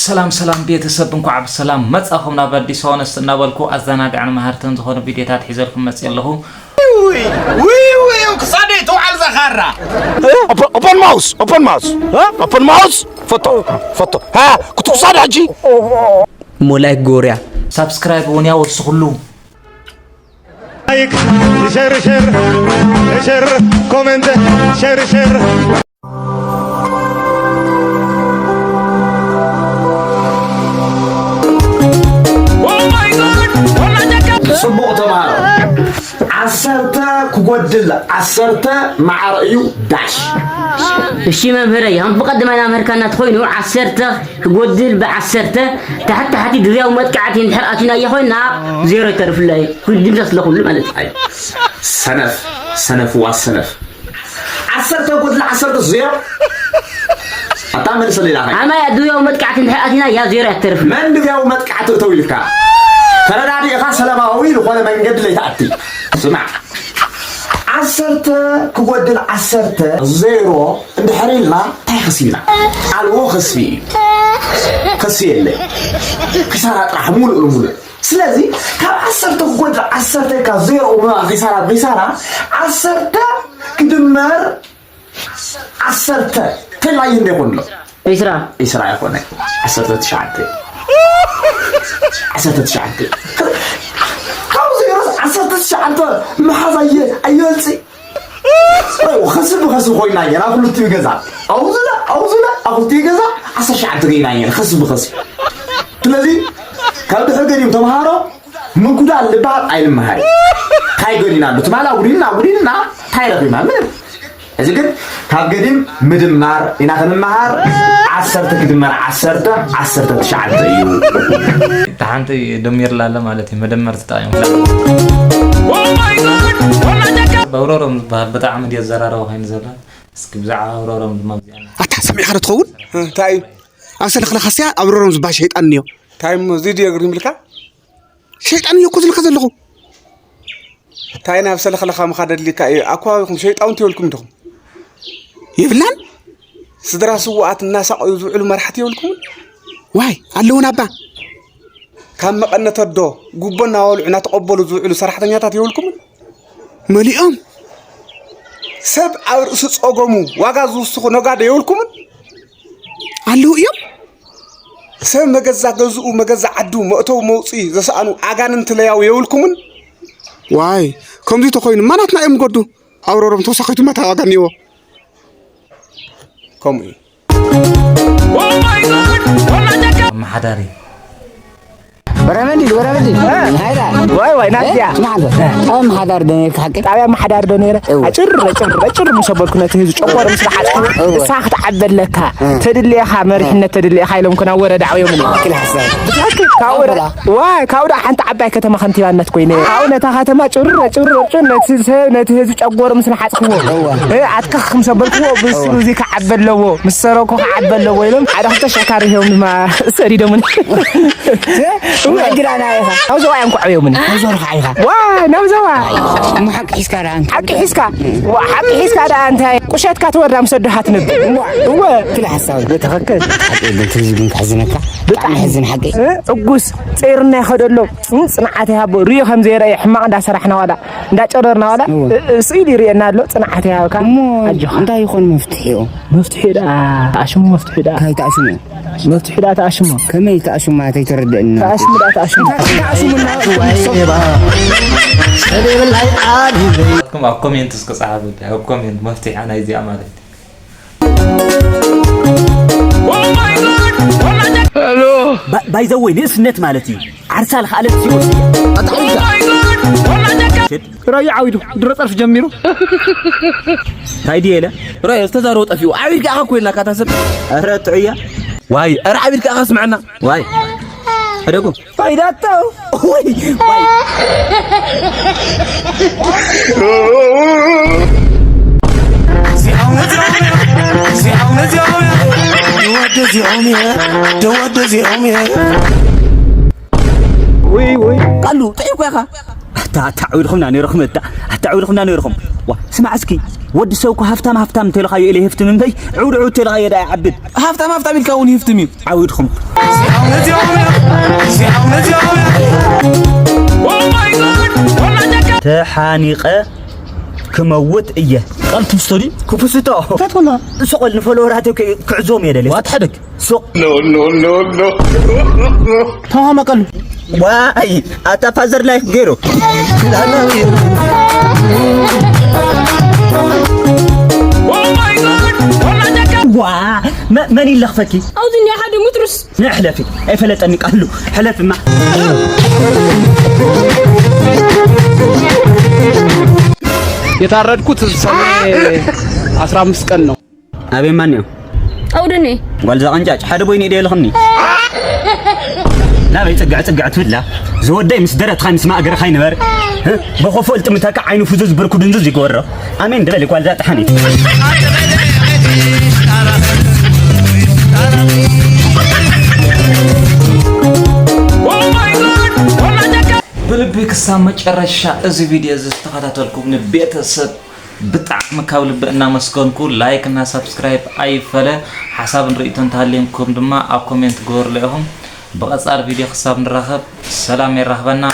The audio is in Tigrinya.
ሰላም ሰላም ቤተሰብ፣ እንኳዕ ብሰላም መጻኹም ናብ ኣዲስ ሆነስት እናበልኩ ኣዘናጋዕን መሃርትን ዝኾኑ ቪዲዮታት ሒዘልኩም መጽእ ኣለኹ። ውይ ውይ፣ ክሳደይ ትውዓል ዘኻራ። Open mouse, open mouse, open mouse. ፈቶ ፈቶ ሃ ክትኩሳድ ሕጂ እሞ ላይክ ጎርያ ሳብስክራይብ እውን ያወስኹሉ። ላይክ ሸር ሸር ሸር ኮሜንት ሸር ሸር ጽቡቕ ተምሃሮ። ዓሰርተ ክጎድል ዓሰርተ መዓረ እዩ ዳሽ። እሺ መምህረይ፣ ከም ብቐደማይ ናምህርካና ተኾይኑ ዓሰርተ ክጎድል ብዓሰርተ ታሕቲ ታሕቲ ድርያዊ መጥቃዕቲ እንድሕር ኣቲናዮ ኮይና ዜሮ ይተርፍላ እዩ። ኩሉ ድምሰስ ለኹሉ ማለት እዩ። ሰነፍ ሰነፍ ዋ ሰነፍ። ዓሰርተ ጎድል ዓሰርተ ዜሮ። ኣታ መልሰ ሌላ ኸይ ኣማያ ድርያዊ መጥቃዕቲ እንድሕር ኣቲና ያ ዜሮ እያ ትተርፍ። መን ድርያዊ መጥቃዕቲ እተው ኢልካ? ተረዳዲእኻ ሰላማዊ ዝኾነ መንገዲ ለይትኣቲ። ስማዕ፣ ዓሰርተ ክጎድል ዓሰርተ ዜሮ እንድሕር ኢልና እንታይ ከስቢና? ኣልቦ ከስቢ እዩ። ከስቢ የለ። ክሳራ ጥራሕ ሙሉእ ንሙሉእ። ስለዚ ካብ ዓሰርተ ክጎድል ዓሰርተ ኢልካ ዜሮ ምባል ኺሳራ ብኺሳራ ዓሰርተ ክድመር ዓሰርተ ተላይ እንደ ይኾን ኣሎ። ዒስራ ዒስራ ይኾነ። ዓሰርተ ትሽዓተ። ዓሰርተ ትሽዓተ። ካብ ዜሮ ዓሰርተ ትሽዓተ ምሓዝ ኣየ ኣየልጽ። ከስብ ከስብ ኮይና እየ ናብ ክልቲኡ ገዛ ኣውዝለ ኣውዝለ ኣብ ክልቲኡ ገዛ ዓሰርተ ትሽዓተ ገይና እየ ከስብ ከስብ። ስለዚ ካብ ድሕር ገዲም ተምሃሮ ምጉዳል ልበሃል ኣይንመሃር። እንታይ ገዲና ኣሎ ትማል ኣጉዲልና ኣጉዲልና እንታይ ረኺብና ምንም። እዚ ግን ካብ ገዲም ምድማር ኢና ክንመሃር። ዓሰርተ ክድመር ዓሰርተ ዓሰርተ ትሽዓተ እዩ። እታ ሓንቲ ደሚርላ ኣለ ማለት እዩ። መደመር ትጠቒም። በውረሮም ዝበሃል ብጣዕሚ ድዮ ዘራረበ ኮይኑ ዘሎ። እስኪ ብዛዕባ በውረሮም ድማ ኣብዚኣ ኣታ ሰሚዕካ ዶ ትኸውን? እንታይ? ኣብ ሰለኽለኻስያ ኣብ ሮሮም ዝበሃል ሸይጣን እኒኦ። እንታይ እሞ እዚ ድዮ ግርም ኢልካ? ሸይጣን እዮ እኮ ዝልካ ዘለኹ። እንታይ ናብ ሰለኽለኻ ምኻድ ኣድሊካ እዩ? ኣብ ከባቢኹም ሸይጣውንቲ የብልኩም ዲኹም? የብላን። ስድራ ስውኣት እናሳቐዩ ዝውዕሉ መራሕቲ የብልኩምን? ዋይ ኣለውን ኣባ። ካብ መቐነት ኣዶ ጉቦ እናበልዑ እናተቐበሉ ዝውዕሉ ሰራሕተኛታት የብልኩምን? መሊኦም። ሰብ ኣብ ርእሲ ጸገሙ ዋጋ ዝውስኹ ነጋዶ የብልኩምን? ኣለዉ እዮም። ሰብ መገዛ ገዝኡ መገዛ ዓዱ መእተዊ መውፅኢ ዘሰኣኑ ኣጋንንቲ ለያው የብልኩምን? ዋይ ከምዚ ተኾይኑ ማናትና እዮም ንገዱ። ኣውረሮም ተወሳኺቱ መታ ዋጋ እኒዎ። ከምኡ እዩ። ኣመሓዳሪ በረመዲ በረመዲ ሃይዳ ዋይ ዋይ ናዚያ ስማዕዶ ኣብ መሓዳር ዶ ነርካ ሓቂ ጣብያ መሓዳር ዶ ነረ ኣጭር ኣጭር ኣጭር ምስ ኣበልኩ ነቲ ህዝቢ ጨቆር ምስ ሓጽኩ እሳ ክትዓበለካ ተድልየኻ መሪሕነት ተድልየኻ ኢሎም ኩና ወረዳ ዓብዮምኒ ክል ሓሳብ ካብ ወረ ዋይ ካብኡ ደኣ ሓንቲ ዓባይ ከተማ ከንቲባነት ኮይነ ኣብኡ ነታ ከተማ ጭር ጭር ጭር ነቲ ሰብ ነቲ ህዝቢ ጨጎር ምስ ንሓጽክዎ ኣትክኽ ምስ ኣበልክዎ ብሱ እዚ ክዓበ ኣለዎ ምስ ሰረኩ ክዓበ ኣለዎ ኢሎም ሓደ ክልተ ሽሕ ካሪ ሂቦም ድማ ሰዲዶምኒ ግዳና ኢኻ ናብ ዞባ እዮም ክዕብዮምኒ ዞርካ ኢኻ ዋ ናብ ዞባ እሞ ሓቂ ሒዝካ ደኣ ሓቂ ሒዝካ ሓቂ ሒዝካ ደኣ እንታይ ቁሸትካ ትወርዳ ምስ ኣዶኻ ትነብር እወ ክል ሓሳብ ትኽክል ሓቂ የለን ትህዝብን ክሕዝነካ ብጣዕሚ ሕዝን ሓቂ እጉስ ጸይርና ይኸደሎ ጽንዓት ይሃቦ ርእዩ ከም ዘይረእየ ሕማቕ እንዳሰራሕና ዋላ እንዳጨረርና ዋላ ስኢል ይርእየና ኣሎ ጽንዓት ይሃብካ ኣጆኻ እንታይ ይኾን መፍትሒኡ መፍትሒ ደኣ ተኣሽሙ መፍትሒ ደኣ እንታይ ተኣሽሙ መፍትሒ ደኣ ተኣሽሙ ከመይ ተኣሽሙ ማለት ኣይተረድእና ተኣሽሙ ደኣ ተኣሽሙ ኣብ ኮሜንት እስከ ጸሓፉ ኣብ ኮሜንት መፍትሒ ናይዚኣ ማለት እዩ ባይዘወይ ንእስነት ማለት እዩ ዓርሳ ልኽኣለት ሲኦስ ራዩ ዓዊዱ ድሮ ጸርፊ ጀሚሩ እንታይ ድየ ኢለ ራዮ ዝተዛረቡ ጠፊኡ ዓቢድካ ኢኻ ኮይና ካታ ሰብ ኧረ ጥዑያ ዋይ ኧረ ዓቢድካ ኢኻ ስምዐና ዋይ ሕደጉ ፋይዳቶ ቃሉ ጠይቆ ኢኻ ኣታ ኣታ ዓው ኢልኹምና ነይርኹም፣ ኣታ ኣታ ዓው ኢልኹምና ነይርኹም። ዋ ስማዕ እስኪ፣ ወዲ ሰብ እኮ ሃፍታም ሃፍታም እንተልኻዮ ኢለ ይህፍትም እምበይ፣ ዕውድ ዕውድ እንተልኻዮ ደኣ ይዓብድ። ሃፍታም ሃፍታም ኢልካ እውን ይህፍትም እዩ። ዓው ኢልኹም። ተሓኒቐ ክመውት እየ። ቃል ትምስቶ ድዩ? ክፍስቶ። እንታይ ትብላ? ሱቕ በል፣ ንፎሎወራተይ ክዕዞም እየ ደልየ። ዋት ሓደግ። ሱቕ። ኖ ኖ ኖ ኖ። ተማመቀሉ። ዋይ ኣታ ፋዘር ላይፍ ገይሩ። ዋ መ- መን ይለኽፈኪ? ኣብዚ እኒኦ ሓደ ሙትሩስ። ንሕለፊ። ኣይፈለጠኒ ቃሉ። ሕለፍማ። የታረድኩት ሰኔ አስራ አምስት ቀን ነው። ኣበይ ማን እዩ? ኣውድኒ ጓል ዛቐንጫጭ ሓደ ቦይኒ ኢደ የለኽኒ። ናበይ ጽግዕ ጽግዕ ትብላ? ዝወደይ ምስ ደረትኻ ምስ ማእገርኻ ይንበር። እ? ብኽፉእ ልጥምተካ ዓይኑ ፍዙዝ ብርኩ ድንዙዝ ይግበሮ። ኣሜን ድበሊ ጓል ዛጥሓኒት። ብልቢ ክሳብ መጨረሻ እዚ ቪድዮ እዚ ዝተኸታተልኩም ንቤተሰብ ብጣዕሚ ካብ ልቢ እናመስገንኩ፣ ላይክ እና ሳብስክራይብ ኣይፈለ። ሓሳብን ርእይቶን እንተሃልየንኩም ድማ ኣብ ኮሜንት ግበሩለይ ኢኹም። ብቐጻሊ ቪድዮ ክሳብ ንራኸብ ሰላም የራኽበና።